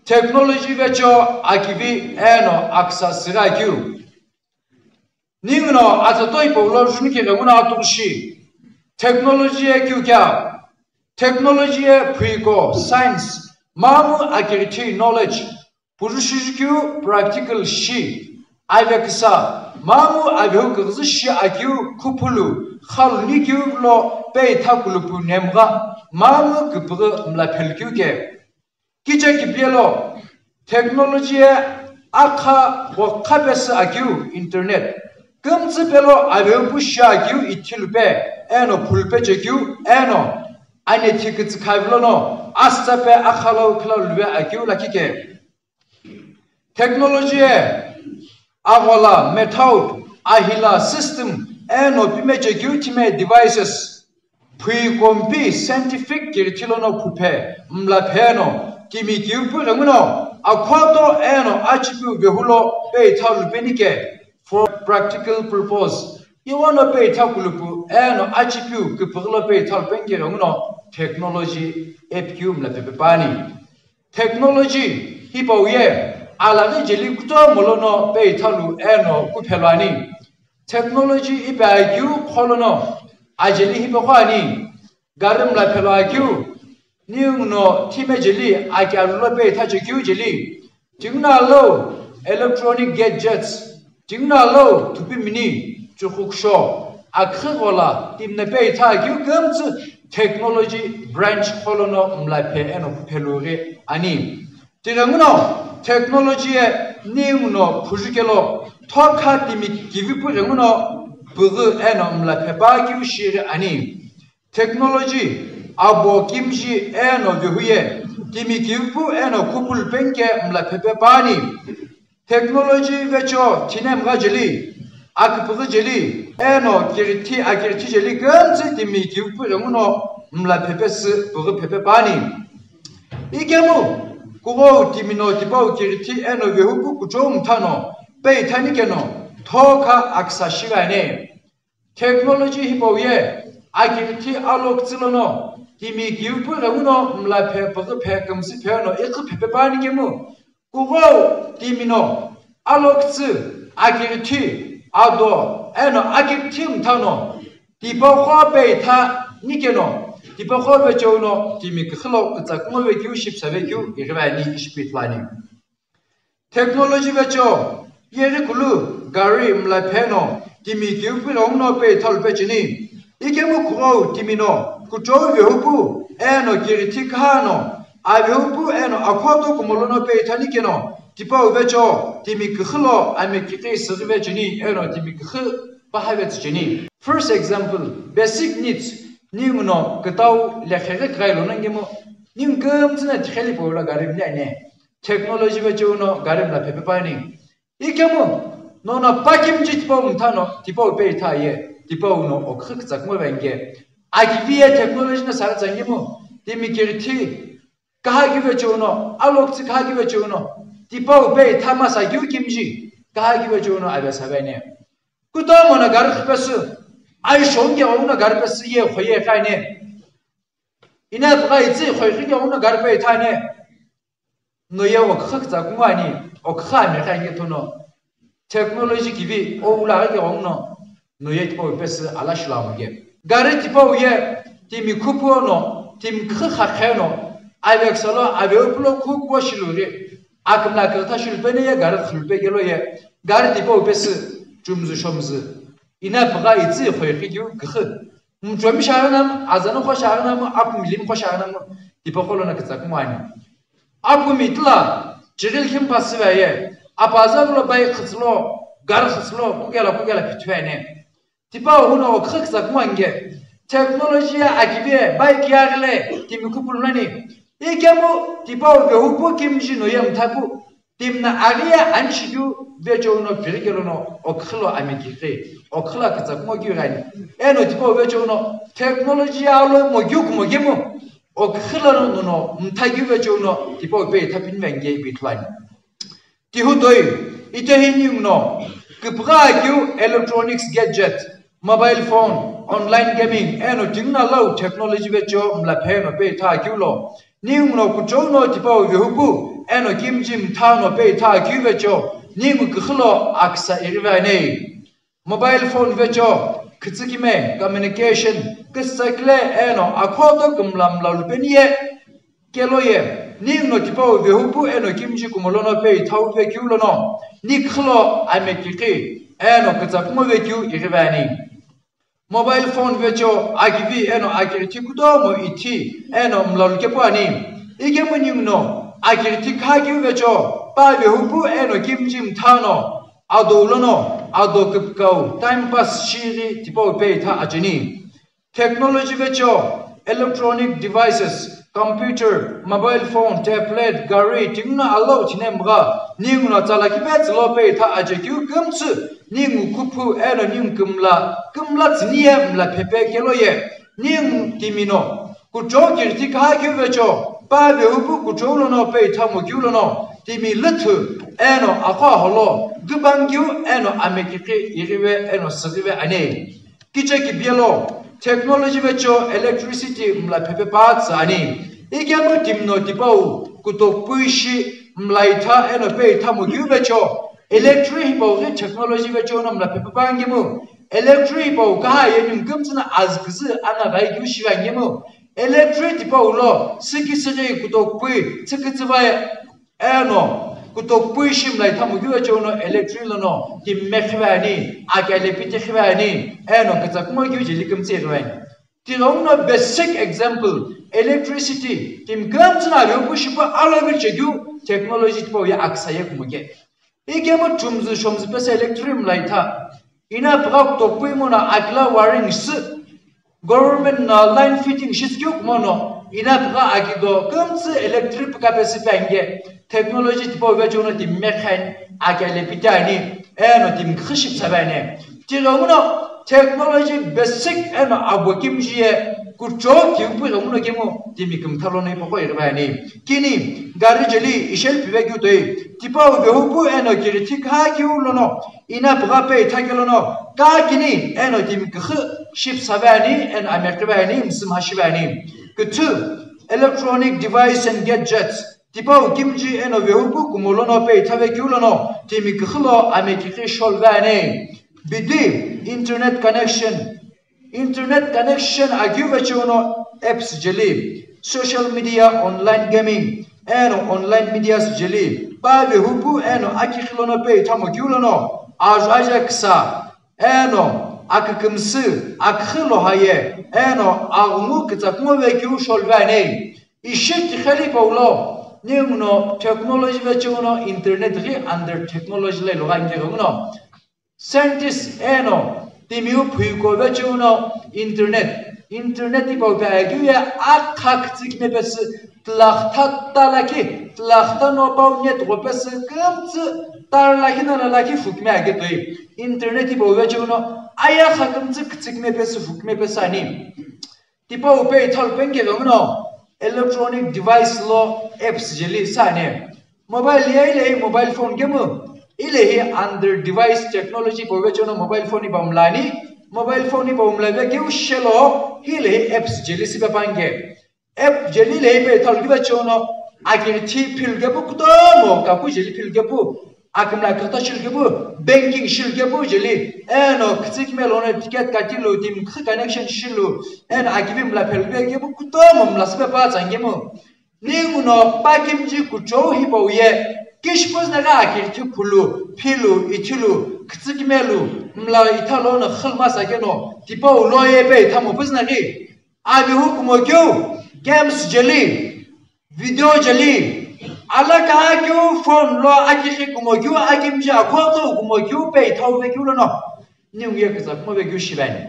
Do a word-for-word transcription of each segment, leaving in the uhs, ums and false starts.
Technology vecho akivi eno aksa sigha keu. Ninguno atatoi paulo juni keghenguno atushi. Technology e keu kya? Technology e phuiko science, mamu akirthi knowledge, purushuju keu practical shi, aveksa, mamu avehu kagzi shi akeu khupulu, khaluni keu lo peitha kulupu nemgha, mamu kipighi mla phelu keu ke. Kicha kipielo, technology e akha ghokha pesü akeu internet. Kümtsü pelo avehu pushi akeu ithilupe, eno phulupe chekeu, eno anethi kitsü khavilono, asitsa pe akha lo khila luve akeu lakhi ke. Technology e aghola, method, ahila, system, eno pime chekeu thime devices. Phui kompi scientific kirithi lono phuphe, mla pheno, timi kiupu ghenguno, akhoto eno achipiu vehulo peitha lupeni ke, for practical purpose. Iwano peitha kulupu eno achipiu kipighi lo peitha lupeni ke ghenguno, technology epikiu mla phepepani. Technology hipau ye alaghi jeli kutomo lono peithalu eno kuphelu ani. Technology ipi akeu kholono ajeli hipaqo ani. Gari mla phelu akeu, ninguno thime jeli akialu lo peitha chekeu jeli. Tinguna lo electronic gadgets, tinguna lo thupimini, chukhukusho, akhighola, timna peitha akeu kümtsü technology branch kholono mla phe eno kuphelu ghi ani. Tighenguno technology e ninguno phujukelo thokha timi kivipu ghenguno püghü eno mla phepa keu shiri ani. Technology abo kimji eno vehuye timi kivipu eno khupulu penke mla phepe pani. Technology vecho thine mgha jeli, akipüghü jeli, eno kirithi akirithi jeli kümtsü timi kivipu ghenguno mla phepe sü püghü phepe pani. Ikemu, kughou timino tipau kirithi eno vehupu kuchou mthano, peithani keno, thokha aksa shighaine. Technology hipau ye, akirithi alo ktsülono, timi kiupu ghenguno mla phe püghü phe kümsü phe no ikhu phepe pani kemu, kughou timino, alo ktsü, akirithi, ado, eno akirithi mthano, tipaqo peitha nikeno, tipaqo vechouno timi kikhilo kitsakungo vekeu shipsa vekeu ighivaeni ishipithlani. Technology vecho, yeghi kulu gari mla pheno timi kiupu ghenguno peithalu pecheni. Ikemu kughou timino, kuchou vehupu, eno kirithi khano, avehupu eno akhoto kumolono peithani keno, tipau vecho, timi kikhilo ami kikhi sighi vecheni, eno timi kikhi paha vecheni. First example, basic needs, ninguno kitau lekheghi kghai lono ngemu, ningu kümtsü na tikheli paula gari mla ane. Technology vechouno gari mla phepe pani. Ikemu, nono pakimji tipau mthano, tipau peitha ye, tipau no okhi kitsakungo venge. Akivi ye technology na sara tsangemu, timi kirithi, kaha kive chouno, alo ktsü kaha kive chouno, tipau peitha masa kiu kimji, kaha kive chouno ave savene. Kutomo na gari khipesü, ai shonge ono gari pesü ye khoye kaine. Ina pgha itsi khoye khige ono gari peithane. Noye okha kitsakungo ani, okha ame khange thono. Technology kivi, o ula ge ongno. Noye tipau pesü ala shula muge. Gari tipau ye, timi khupu ono, timi kha kha kheno, aveksa lo, ave upulo khupu shiluri. Akimla kirtha shulpene ye, gari khulpe gelo ye. Gari tipau pesü, chumzu shomzu. Ina pgha itsi khoye khigeu gkhi. Mchomi shaghinam, azanokho shaghinam, apumi limkho shaghinam, tipaqo lono kitsakungo ani. Apumi tila, chiril khim pasivaye, apaza vlo bai khitsilo, gar khitsilo, kugela kugela phithivene. Tipau huno okhi kitsakungo ange. Technology ya akive, bai kiyaghile, timi khupulu nani. Ikemu, tipau vehupu kimji no ye mthapu. Timna ariye anishikeu vechouno pirikelono okhilo amikighi, okhilo kitsakungo keu ghani. Eno tipau vechouno technology alo mogiu kumogemu, okhilo nono mthakeu vechouno tipau pe ithapini venge ipi ithuluani. Tihu toi, itehi ninguno, kipgha keu electronics gadget, mobile phone, online gaming, eno tinguna lau technology vechou mlaphe no pe itha keu lo. Ninguno kuchou no tipau vehupu eno kimji mtha no peitha akeu vecho, ningu küxü lo aksa ighive ani. Mobile phone vecho, kütsükime, communication, küsakile eno akhoto kümla mla lupeni ye kelo ye, ninguno tipau vehupu eno kimji kumo lono peithau vekeu lono, ni küxü lo amekikhi eno kütsakumo vekeu ighive ani. Mobile phone vecho akivi eno akirithi kutomo ithi eno mlalu kepu ani. Ikemu ninguno akirithi khakeu vecho, pa vehupu eno kimji mtha no, ado lono, ado küpkau, time pass shighi tipau peitha acheni. Technology vecho, electronic devices, computer, mobile phone, tablet, gari, tinguno alou thine mgha, ninguno tsala kipe tsülo peitha achekeu kümtsü, ningu kuphu eno ningu kümla, kümla tsüni ye mla phepe kelo ye, ningu timi no kuchou kirithi khakeu vecho, pa vehupu kuchou lono peitha mokeu lono, timi lüthü eno akho aholo, kübangkeu eno amekikhi ighive eno süghive ani. Kicheki bielo, technology vecho electricity mla phepe pa tsü ani. Ikemu timi no tipau kutokupu ishi mla itha eno peitha mokeu vecho, electric hipau ghi technology vecho no mla phepe pa ngemu. Electric hipau kaha ye ningu kümtsü no azü küzü ana ghai keu shive ngemu. Electric tipau lo sikisiri kutokupu tsükütsüva eno kutokupu ishi mla itha mokeu vecho no electric lono timi mekhive ani, akele piti khive ani, eno kütsakumo keu jeli kümtsü ighive ani. Tighenguno basic example, electricity, timi kümtsü no avehupu shipu alo vichekeu technology tipau ye aksa ye kumo ke. Ikemu chumzü shomzü pesü electric mla itha. Ina pügha kutokupu imono akila wiring sü, government no line fitting shitsükeu kumono, ina pügha akido kümtsü electric püka pesü pe ange, technology tipau vecho no timi mekhe ani, akele piti ani, eno timi küxü shipüsave ani. Tighenguno technology basic eno abo kimji ye kuchou kiupu ghenguno kemu timi kümtha lono ipaqo ighive ani. Kini, gari jeli isheli pivekeu toi, tipau vehupu eno kirithi khakeu lono, ina pügha peitha keu lono, kakini eno timi küxü shipüsave ani, eno amekhive ani, msü mhashive ani. Küthü, electronic device and gadgets, tipau kimji eno vehupu kumo lono peitha vekeu lono, timi küxü lo amekikhi sholuve ani. Bidi, internet connection, internet connection akeu vecho no apps jeli, social media, online gaming, eno online medias jeli, pa vehupu eno akikhi lono peitha mokeu lono, azuaja küsa, eno akükümsü, aküxü lohaye, eno aghungu kütsakumo vekeu sholuve ani. Ishi tiqheli paulo, ninguno technology vecho no internet ghi under technology lo iloga inke ghenguno. Scientist eno timiu phuiko vecho no internet, internet hipau pe akeu ye akha kütsükime pesü, tlakha ta lakhi, tlakha no pau net gho pesü kümtsü tar lakhi na la lakhi fukime ake toi. Internet hipau vecho no ayakha kümtsü kütsükime pesü fukime pesü ani. Tipau peithalu penke ghenguno electronic device lo apps jeli sani. Mobile ye ilehi mobile phone kemu, ilehi under device technology hipau vecho no mobile phone hipau mlani, mobile phone hipau mla vekeu shelo, hilehi apps jeli sipe panke. App jeli lehi peithalu kivecho no, akirithi philu kepu kutomo, kaku jeli philu kepu, akimla kata shilu kepu, banking shilu kepu jeli, eno kütsükime lono ticket katilu, timi kükha connection shilu, eno akivi mla phelu pe kepu kutomo mla sipe pa tsangemu. Ninguno pa kimji kuchou hipau ye, kishipüzü na ghi akirithi phulu, philu, ithilu, kütsükimelu, mla ithalo no khilma sakeno, tipau lo ye peithamu püzü na ghi. Avihu kumo keu, games jeli, video jeli, alakaha keu phone lo akikhi kumo keu akimji akhoto kumo keu peithau vekeu lono, ningu ye kütsa kumo vekeu shive ani.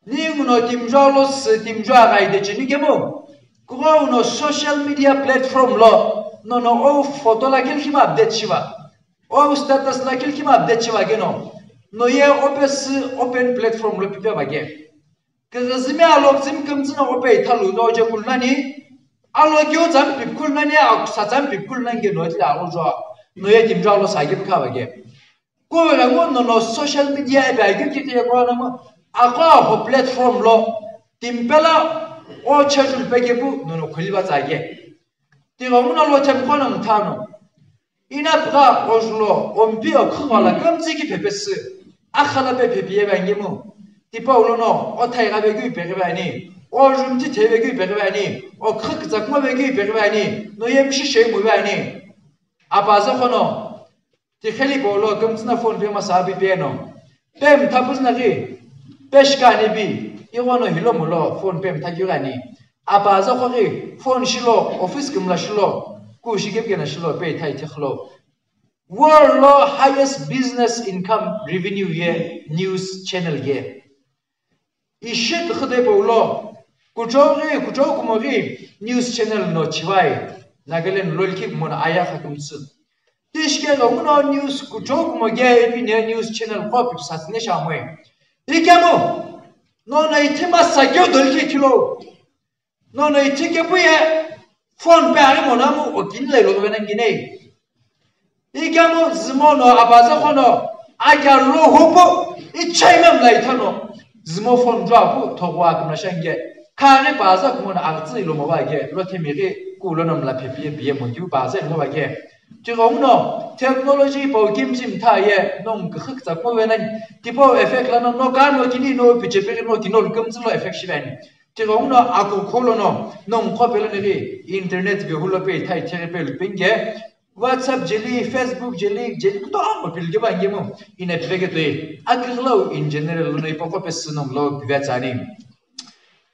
Ninguno timjulo sü timjua ghaide cheni kemu, kughenguno social media platform lo, nono o photo lakhi likhi ma update shiva, o status lakhi likhi ma update shiva keno, no ye o pesü open platform lo pipe va ke. Küzüzümi alo küzümi kümtsü no ope ithalu no je kulnani, alo keu tsami pip kulnani, akusa tsami pip kulnani ke no itile alo jo, no ye timjulo sa ke pükhava ke. Kuve ghenguno no social media app aghi kiti ye kuana mo, aqo ho platform lo, timi pelo, O chejulu pekepu nono kholiva tsage. Tighenguno lo themkhono mthano. Ina pgha ojulo ompi okhughala kümtsü ki phepesü. Akhala pe phepiye vangemu. Tipau lono o thai ghabe gui peghi vani. O jumti thebe gui peghi vani. O khuk zakma be gui peghi vani. No yemshi shei mu vani. Apaza khono. Tikheli polo kümtsüna phone pe masa bi peno. Pe mtha püzna ghi. Pe shikani bi. Ighono hilo mulo phone pe mtha ghi vani. Apaza khoghi phone shilo, office kümla shilo, ku shikepkena shilo, pe ithai thikhlo. World lo highest business income revenue ye news channel ye. Ishi khide paulo, kuchou ghi, kuchou kumo ghi news channel no chivai, Nagaland lo likhi kumo na aya kha kümtsü. Tishike ghenguno news kuchou kumo ghi ipi ne news channel ko pipsa tsine shamwe. Ikemu, no na ithima sakyo dolki kilo. Nono ithikepu ye phone pe aghi monamu okini lelo venangine. Ikemu zimono abaza khono akya lo hupu ichaima mla ithano. Zimo phone jua pu thogwa kumla shange. Khani baza kumono agtsi ilo mo vage. Lo themiri kulo no mla phepiye biye mo yu baza ilo mo vage. Tighenguno technology pau kimjim thaye nong kkhik tsa ko venani. Tipo effect lano no kano kini no pichepiri no kino lukemtsilo effect shivani. Tighenguno akukholono, nongqo pelonighi, internet vehulo pe ithai thighi pe lupinge, WhatsApp jeli, Facebook jeli, jeli kutomo pilge ba ngemu, ina piveke toi. Akighilau in general lono ipaqo pe sünonglo pive tsani.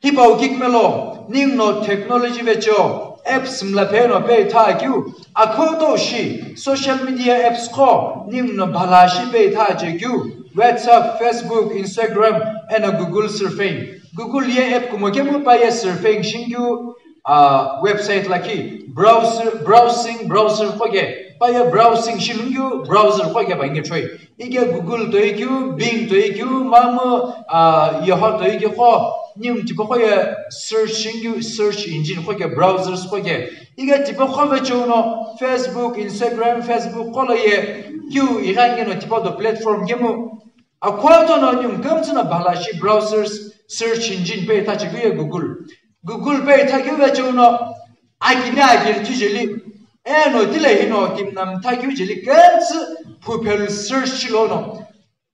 Hipau kikmelo, ningno technology vecho, apps mla peno pe itha akiu, akhoto shi, social media apps qo, ningno bhala shi pe itha achekiu, WhatsApp, Facebook, Instagram, eno Google surfing. Google ye app kumo kemu pa ye surfing shingyu, ah, website lakhi browser, browsing, browser khoge pa ye browsing shilungyu browser khoge ba nge choi. Ige Google toi kyu, Bing toi kyu, mamu, ah, yeho toi kyu kho, nium tipo kho ye search shingyu search engine khoge browsers khoge. Ige tipo kho ve chou no Facebook, Instagram, Facebook kho lo ye kyu igange no tipo do platform kemu. Akhoto no nium kümtsü na bhala shi browsers search engine pe itha chekeu ye Google. Google pe itha keu ve cheu no akini akiri thu jeli. Eno tile hino kimna mtha keu jeli kümtsü phuphelu search chilo no.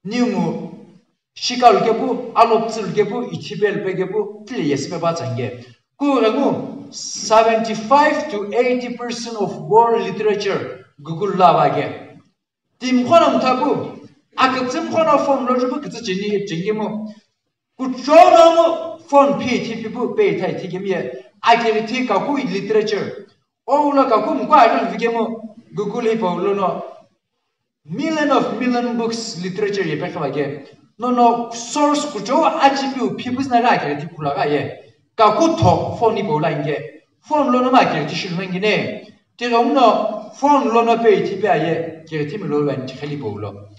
Nium shikalu kepu, aloptsülu kepu, ithipelu pe kepu, tile yesipe ba tsange. Ku rengu seventy-five to eighty percent of world literature Google la ba ke. Timkhono mthapu, akütsümkhono phone lo jupu kütsü cheni chengemu. Kuchono mu phone phi thipipu pe ithai thikemi ye. Akiri thi kaku literature. Oula kaku mkwa agil vikemu Google hipau lono. Million of million books literature ye pekha vage. Nono source kucho achipiu phipus na ga akiri thi kula ga ye. Kaku tho phone hipau la inge. Phone lono ma akiri thi shilu nangine. Tighenguno phone lono pe ithi pe aye, kirithimi lo veni tikheli paulo.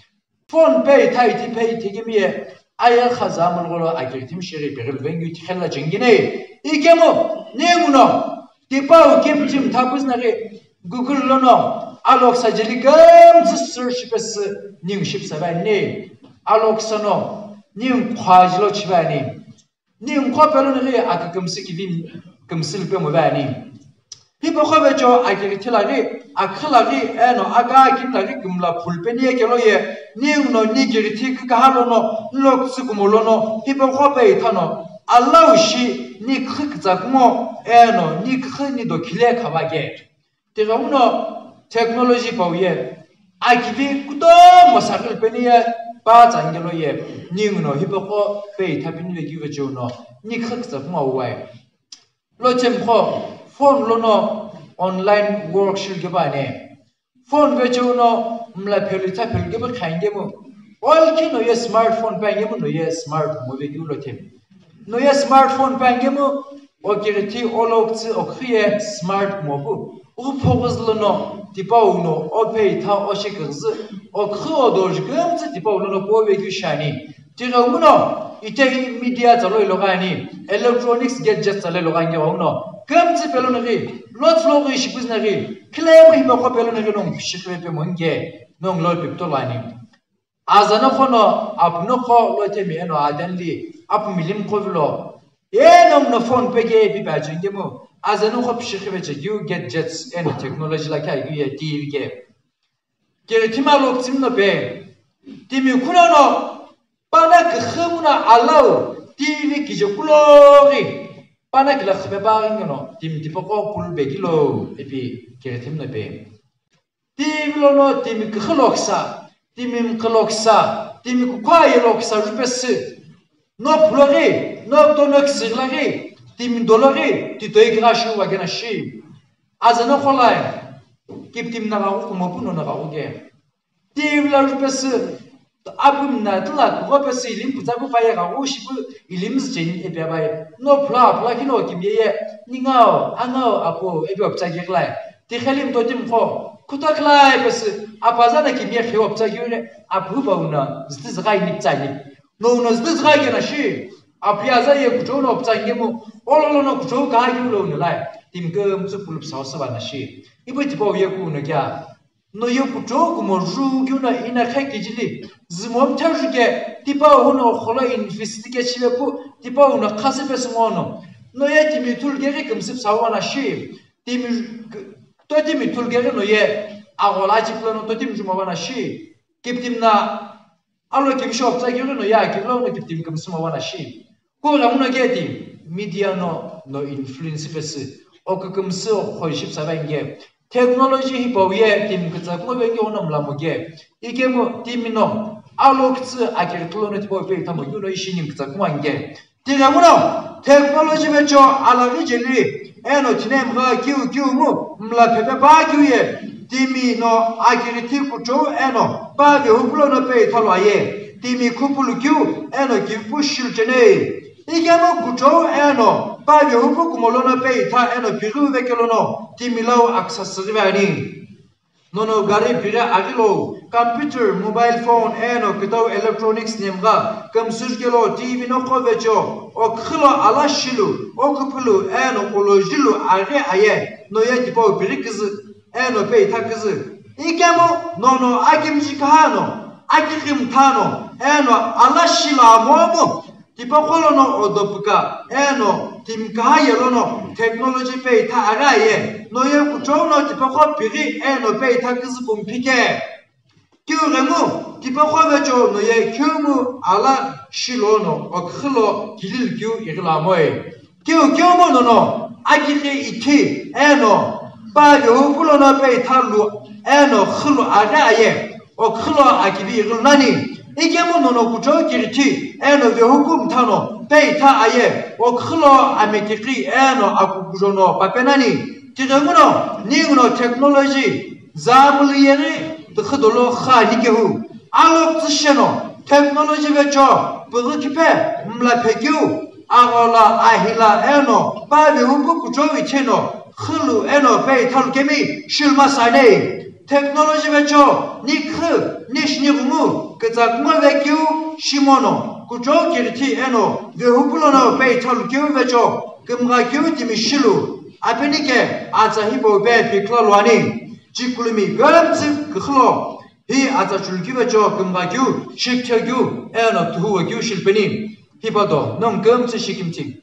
Phone pe itha ithi pe ithi kimi ye, aye khaza mulgolo akirithimi shiri pe gil vengu tikhela chengine. Ikemu, ninguno, tipau kimjim thapus nari, Google lono, alok sajili kümtsü search pesi, ning ship savani. Alok sano, ning khwajilo chivani. Ningu qo pelonighi akükümsü kivi kümsü lupe ngo vani. Hipaqo vecho akighi thilaghi, akhilaghi, eno aka akinilaghi kümla phulpeni ye kelo ye, ninguno ni kighi thi kükahalono, nloktsü kumolono, hipaqo pe ithano, alau shi ni khü kütsa kumo, eno ni khü ni do khile khava ke. Tighenguno technology pau ye akivi kutomo sakilpeni ye pa tsangelo ye ninguno hipaqo pe ithapini vekeu vecheuno ni khükütsa kuma uwai. Lo chemqo phone lono online work shilke bane. Phone vecheuno mla phelu itha phelu kebe khaingemu. All kino ye smartphone pangemu no ye smart mo vekeu lo them. No ye smartphone pangemu okirithi oloktsü okhiye smart mopu. Uphoguz lono tipau no opeitha oshikigz okhi odoji kümtsü tipau lono pove kyu shani. Tighenguno itei media tsaloi logani, electronics gadgets tsaloi logani ghenguno kümtsü pelonighi, lots loghi shipüznaghi, khilemu hipaqo pelonighi nong pishikhive pe monge nong loi piptolani. Azanokhono apuno kho lo themi eno adenli apu milim khovilo Eno no phone pe ke ipi pa chengemu, azeno kho pishikhi ve chekeu gadgets eno technology lakhi akeu ye T V ke. Kiri thima lo kitsimi no pe, timi khuno no, pana kikhimu na alau, T V kije kuloghi, pana kila khipe pa ringo no, timi tipaqo pulu be kilo, ipi kiri thimi no pe. T V lono timi kikhi loksa, timi mkhi loksa, timi kukha ye loksa rupesi. No phuloghi, no tono kisiglaghi, timi dologhi, titoi kira shu wa gena shi. Azeno kholai, kiptim na gagu kumopu no na gagu ge. T V la rupesi, apum na tila kugo pesi ilim putsa ku paye gagu shipu ilim zcheni epe abai. No phula phula kino kimye ye, ningao, angao, apo, epe optsa ge glai. Tikhelim totim kho, kuta khlai pesi, apaza na kimye khe optsa ge le, apu ba una, zti zgai niptsani. No uno zdi zgha kena shi, apiaza ye kuchou no ptsa ngemu, ololo no kuchou ka yu lo no lai, timi kümtsü pulupsa osüba na shi. Ipu tipau ye ku no kya? No ye kuchou kumo ju kyu na ina khe kijili, zimom tha ju ke, tipau huno kholo investigate shibe pu, tipau no khase pe sungo no. No ye timi thul ke ke kümsüpsa wa na shi, timi, to timi thul ke no ye, agola chiplo no to timi juma wa na shi, kiptim na, Alo kibisho optsa kighi no ye akilo no kiptim kümsüma wana shi. Kughenguno keti, media no, no influence pesü. O kükümsü o khoishi psa venge. Technology hipau ye timi kütsa kumo venge ono mlamo ge. Ikemu timi no, alo kütsü akiritulo no tipau pe itamo kyu no ishi nim kütsa kumo ange. Tighenguno, technology vecho alaghi jeli, eno thinemgha kiu kiu mu, mla phepe pa kiu ye, timi no akirithi kuchou eno, pa vehupulo no pe ithalo aye, timi khupulu kiu, eno kivipu shilu chene. Ikemu kuchou eno, pa vehupu kumolo no pe itha eno pighiu vekelo no, timi lau aksa sirive ani. Nono gari pighi aghilo, computer, mobile phone, eno kitau electronics nemgha, kümsüzhkelo T V no khovecho, okhilo ala shilu, okhupulu, eno olojilu aghi aye, noye tipau pighi kizü, eno pe itha kizü. Ikemu nono akimji kahano, akikhi mthano, eno ala shilu amomu, Tipaqo lono odopuka, eno, timi kaha ye lono, technology pe itha aghi aye, noye kuchou no tipaqo pighi, eno pe itha kizü pumphike. Kiu ghemu, tipaqo vecho noye kiumu ala shilono, okhilo kilil kiu ighila amoe. Kiu kiumu nono, akighi ithi, eno, pa vehupu lono pe itha lu, eno, khilu aghi aye. Okhilo akivi ighilo nani, ikemu nono kuchou kirithi, eno vehupu mthano, pe itha aye, okhilo amekikhi, eno akukujono pape nani, tighenguno, ninguno technology, zamuliyeri, dkhidolo kha nikehu, alok tsisheno, technology vecho, pughu khipe, mla phekiu, aghola, ahila, eno, pa vehupu kuchou ithino, khilu, eno, pe ithalu kemi, shilma sane. Technology vecho, nikhu, nishni gumu, kütsa kuma vekeu, shimono, kuchou kirithi eno, vehupulono pe ithalu keu vecho, kümgha keu timi shilu, apenike, atsa hipau pe pikla luani. Chikulumi, ghalamtsi, kukhlo, hi atsa chulu keu vecho, kümgha keu, shiktheu keu, eno tuhu keu shilpeni. Hipato, nom kümtsi shikimthi.